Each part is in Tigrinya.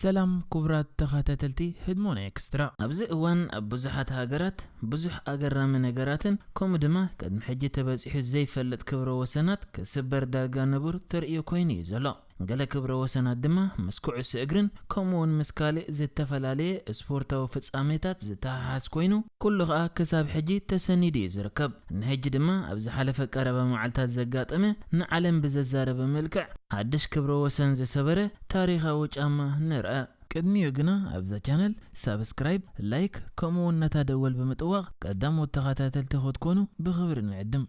ሰላም ክቡራት ተኸታተልቲ ህድሞና ኤክስትራ። ኣብዚ እዋን ኣብ ብዙሓት ሃገራት ብዙሕ ኣገራሚ ነገራትን ከምኡ ድማ ቅድሚ ሕጂ ተበጺሑ ዘይፈልጥ ክብረ ወሰናት ክስበር ዳርጋ ንቡር ተርእዮ ኮይኑ እዩ ዘሎ። ገለ ክብረ ወሰናት ድማ ምስ ኩዕሶ እግርን ከምኡ እውን ምስ ካልእ ዝተፈላለየ ስፖርታዊ ፍጻሜታት ዝተሓሓዝ ኮይኑ፣ ኩሉ ኸኣ ክሳብ ሕጂ ተሰኒዱ እዩ ዝርከብ። ንሕጂ ድማ ኣብ ዝሓለፈ ቀረባ መዓልታት ዘጋጠመ ንዓለም ብዘዛረበ መልክዕ ሓድሽ ክብረ ወሰን ዝሰበረ ታሪኻዊ ጫማ ንርኣ። ቅድሚኡ ግና ኣብዛ ቻነል ሳብስክራይብ፣ ላይክ ከምኡ እውን ነታ ደወል ብምጥዋቕ ቀዳሞት ተኸታተልቲ ክትኮኑ ብኽብሪ ንዕድም።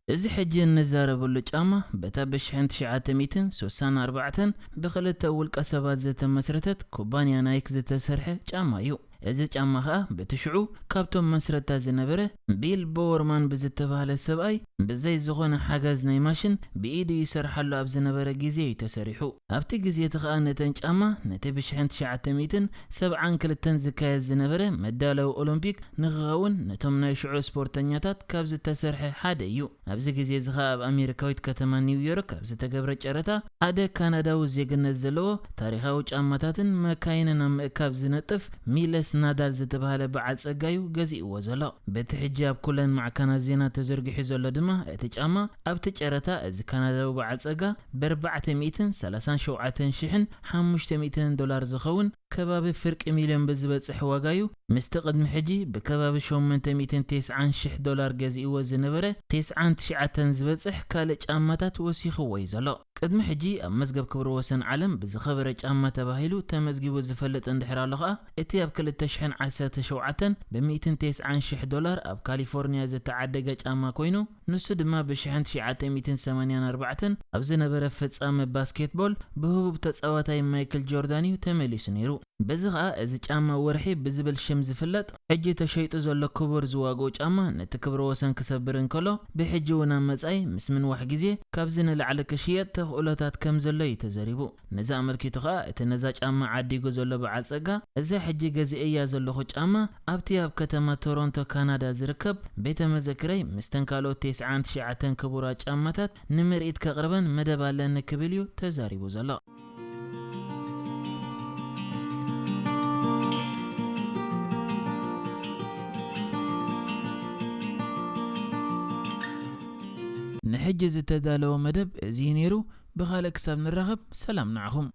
እዚ ሕጂ እንዛረበሉ ጫማ በታ ብሽሕን ትሽዓተ ሚእትን ስሳን ኣርባዕተን ብኽልተ ውልቀ ሰባት ዝተመስረተት ኩባንያ ናይክ ዝተሰርሐ ጫማ እዩ። እዚ ጫማ ኸኣ በቲ ሽዑ ካብቶም መስረታ ዝነበረ ቢል ቦወርማን ብዝተባህለ ሰብኣይ ብዘይ ዝኾነ ሓገዝ ናይ ማሽን ብኢዱ ይሰርሓሉ ኣብ ዝነበረ ግዜ እዩ ተሰሪሑ። ኣብቲ ግዜ እቲ ኸኣ ነተን ጫማ ነቲ ብሽሕን ትሽዓተ ሚእትን ሰብዓን ክልተን ዝካየድ ዝነበረ መዳለዊ ኦሎምፒክ ንኽኸውን ነቶም ናይ ሽዑ ስፖርተኛታት ካብ ዝተሰርሐ ሓደ እዩ። ኣብዚ ግዜ እዚ ኸኣ ኣብ ኣሜሪካዊት ከተማ ኒውዮርክ ኣብ ዝተገብረ ጨረታ ሓደ ካናዳዊ ዜግነት ዘለዎ ታሪኻዊ ጫማታትን መካይንን ኣብ ምእካብ ዝነጥፍ ሚለስ ናዳል ዝተባህለ በዓል ጸጋ እዩ ገዚእዎ ዘሎ። በቲ ሕጂ ኣብ ኩለን ማዕከናት ዜና ተዘርጊሑ ዘሎ ድማ እቲ ጫማ ኣብቲ ጨረታ እዚ ካናዳዊ በዓል ጸጋ ብኣርባዕተ ሚእትን ሰላሳን ሸውዓተን ሽሕን ሓሙሽተ ሚእትን ዶላር ዝኸውን ከባቢ ፍርቂ ሚልዮን ብዝበጽሕ ዋጋ እዩ ምስቲ ቅድሚ ሕጂ ብከባቢ ሸሞንተ ሚእትን ተስዓን ሽሕ ዶላር ገዚእዎ ዝነበረ ተስዓን ትሽዓተን ዝበጽሕ ካልእ ጫማታት ወሲኽዎ እዩ ዘሎ። ቅድሚ ሕጂ ኣብ መዝገብ ክብረ ወሰን ዓለም ብዝኸበረ ጫማ ተባሂሉ ተመዝጊቡ ዝፈልጥ እንድሕር ኣሎ ኸኣ፣ እቲ ኣብ ክልተ ሽሕን ዓሰርተ ሸውዓተን ብሚእትን ተስዓን ሽሕ ዶላር ኣብ ካሊፎርኒያ ዝተዓደገ ጫማ ኮይኑ፣ ንሱ ድማ ብሽሕን ትሽዓተ ሚእትን ሰማንያን ኣርባዕተን ኣብ ዝነበረ ፍጻመ ባስኬትቦል ብህቡብ ተጻዋታይ ማይክል ጆርዳን እዩ ተመሊሱ ነይሩ። በዚ ኸኣ እዚ ጫማ ወርሒ ብዝብል ሽም ዝፍለጥ፣ ሕጂ ተሸይጡ ዘሎ ክቡር ዝዋግኡ ጫማ ነቲ ክብረ ወሰን ክሰብር እንከሎ፣ ብሕጂ እውን ኣብ መጻኢ ምስ ምንዋሕ ግዜ ካብዚ ንላዕሊ ክሽየጥ ተኽእሎታት ከም ዘሎ እዩ ተዘሪቡ። ነዚ ኣመልኪቱ ኸኣ እቲ ነዛ ጫማ ዓዲጉ ዘሎ በዓል ጸጋ፣ እዛ ሕጂ ገዚኤያ ዘለኹ ጫማ ኣብቲ ኣብ ከተማ ቶሮንቶ ካናዳ ዝርከብ ቤተ መዘክረይ ምስተን ካልኦት ተስዓን ትሽዓተን ክቡራት ጫማታት ንምርኢት ከቕርበን መደብ ኣለኒ ክብል እዩ ተዛሪቡ ዘሎ። ንሕጂ ዝተዳለወ መደብ እዚ እዩ ነይሩ። ብኻልእ ክሳብ ንራኸብ ሰላም ንዓኹም።